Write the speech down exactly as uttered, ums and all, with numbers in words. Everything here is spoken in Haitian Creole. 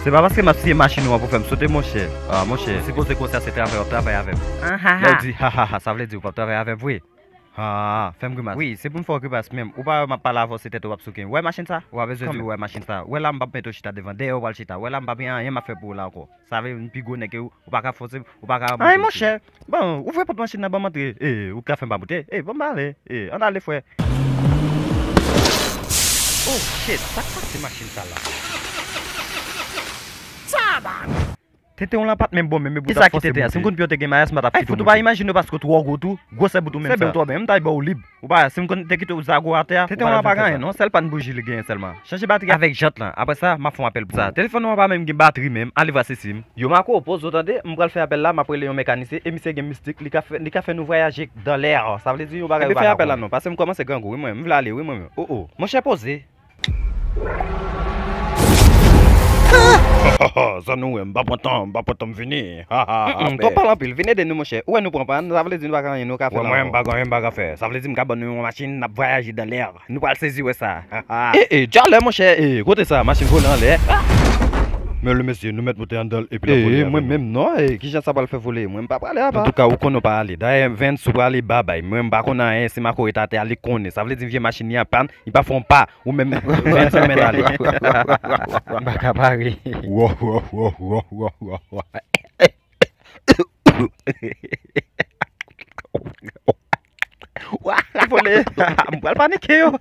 Se pa paske m ap siye machin ou an pou fè m sote, monchè. Ah, monchè, sipoze konsa se travay w ap travay avè m. Lè w di ha ha ha, sa vle di ou p ap travay avè m vre. Ha, fè m grimas. Wi, se pou m fè w grimas menm. Ou pa wè m ap pale avè w, se tèt ou w ap souke. Ou wè machin sa? Ou pa bezwen di ou wè machin sa. Ou wè la, m p ap mete w chita devan. Dèyè ou pral chita. Ou wè la, m p ap gen anyen m ap fè pou ou la ankò. Sa vle di m pi gwo nèg ke ou. Ou pa ka fòse m. Ou pa ka ranpli m. Ay, monchè. Bon, ouvri pòt machin nan, ban m antre. E, ou ka fè m pa moute? E, ban m pale. E, ann ale, frè. Oh, shit. Sa k pase machin sa la? Tabarnak! Tenten w lan pa t menm bon menm, e bout ap fòse moute. Kisa ki tenten an? Si m konn pye w te gen mayas, m pa t ap kite w moute. Ay, fout, ou pa imajine w paske w twò gwo tou. Gwosè bout ou menm sa. Sèbe w twò byen, m ta bay ba w lib. Ou pa, si m konn te kite w zago atè a, tenten w lan pa gen anyen non, sèl pàn bouji li genyen sèlman. Chanje batri avèk jant lan. Apre sa, m ap fè yon apèl pou sa. Telefòn ou an pa menm gen batri menm. Ale vwa Sesim. Yo Marco, poze w tande, m pral fè apèl la, m ap rele yon mekanisyen e misye gen mistik, li ka fè, li ka fè nou vwayaje dan lè. Sa vle di yon bagay ou pa ka konprann. Ebyen fè apèl la non, paske m kòmanse grangou wi mwen, m vle ale wi mwen. Oh oh. Monchè poze. Sa nou wè, m pa pran tan, m pa pran tan m vini. Ha ha ha. Twò pale anpil, vin ede nou monchè. Ou wè nou pran pàn, sa vle di nou pa gen anyen nou ka fè la ankò. Wè mwen, m pa gen anyen m pa ka fè. Sa vle di m ka ban nou yon machin, n ap vwayaje dan lè. Nou pral sezi wè sa. E, e, djalè monchè, e, kote sa, machin vole anlè. Men le mesye, nou mèt moute anndan l epi l ap vole avè nou. E, mwen menm non, e, kijan sa pral fè vole? Mwen m pa prale apa. Antouka, ou konnen w pa ale. Dayè, Vens ou prale babay. Mwen m pa konn anyen, si Marco ret atè a, li konnen. Sa vle di vye machin li an pàn, li pa fè yon pa. Ou menm, Vens ou mèt ale. M pa ka pare. Wo, wo, wo, wo, wo, wo. Vole, m pral panike yo.